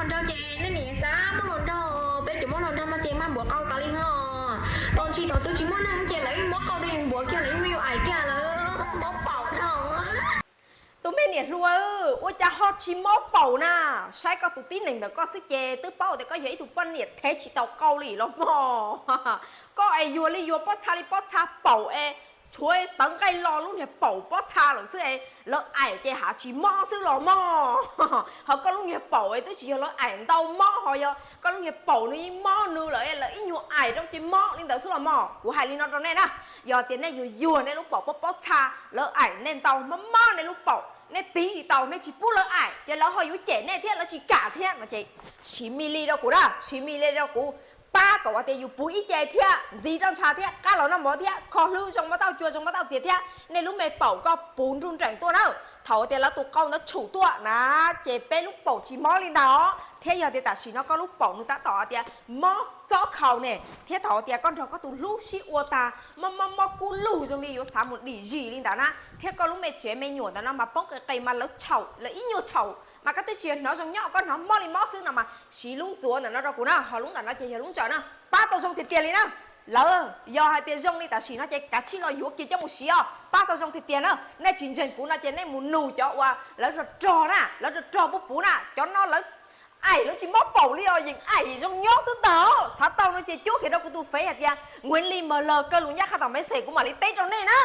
Nrog ces nej niam xav muab hluas nraug, peb cov muab hluas nraug no ces mag npuav qau tas li os. Tos ntsis thaum twg tsis muaj neeg ces lawv muab qau rau yus npuav kiag, lawv muab yus aim kiag, lawv muab paum dhau. Tus me niam hluas, ua cas ho tsis mob paum na? Saib koj tus tib neeg ntawm koj xwb ces twb paub tias koj yog ib tug poj niam thev tsis tau qau li los mog. Koj es yuag li yuag pob txha li pob txha paum es tshuav tawv nqaij lo lub niag paum pob txha lawm xwb es lawv aim ces hav tsis mob xwb los mog. Ho koj lub niag paum es twb tsis yog lawv aim ntau mob, ho yog koj lub niag paum nws yeej mob nws lawm es lawv ib nyuag aim rau ces mob li ntawd xwb los mog. Kuv hais li no rau nej na, yog tias nej yuag yuag nej lub paum pob pob txha, lawv aim nej ntau mob mob nej lub paum, nej tiv tsis tau, nej tsis pub lawv aim ces lawv ho yuav cem nej thiab, lawv tsis kam thiab no ces siv mi li rau kuv na, siv mi li rau kuv, pab kom hais tias yus puv ib ce thiab ntxiv roj ntsha thiab qab los noj mov thiab kho hlwb zoo mab tauj cua zoo mab tauj txias thiab nej lub me paum koj puv nruj nreem tuaj na. Thaum tias lawv tus qau ntawd tshum tuaj na ces peb lub paum tsis mob li ntag os. Thiab yog tias tam sim no koj lub paum nws tab tom tias mob txob khaus ne, thiab thaum tias koj nrog koj tus hlub sib ua tas mob mob mob kub lug zoo li yuav xav mus dim zis li ntawd na, thiab koj lub me tsev me nyuam ntawm no mas poob qis qis mas lawv tshau, lawv ib nyuag tshau mas koj twb tsis yog hnov zoo nyob, koj hnov mob li mob xwb no mas siv lub ntxuav ntawm no rau kuv na, ho lub ntawm no ces yog lub ntsawm na, pab tau zoo tiag tiag li na. Lawv yog hais tias zoo li tam sim no ces kav tsij los yuav kiag coj mus siv os, pab tau zoo tiag tiag na. Nej tsis ntseeg kuv no ces nej mus nug cov uas lawv rog rog na, lawv rog rog puv puv na, cov no lawv aim lawv tsis mob paum li os, yeej aim zoo nyob xwb ntag. Xav tau no ces cuab kiag rau kuv tus fev hais tias Nguyễn Ly M L Kawg Lus Nyab Qhab Tom Maiv Xes, kuv mam li teb rau nej na.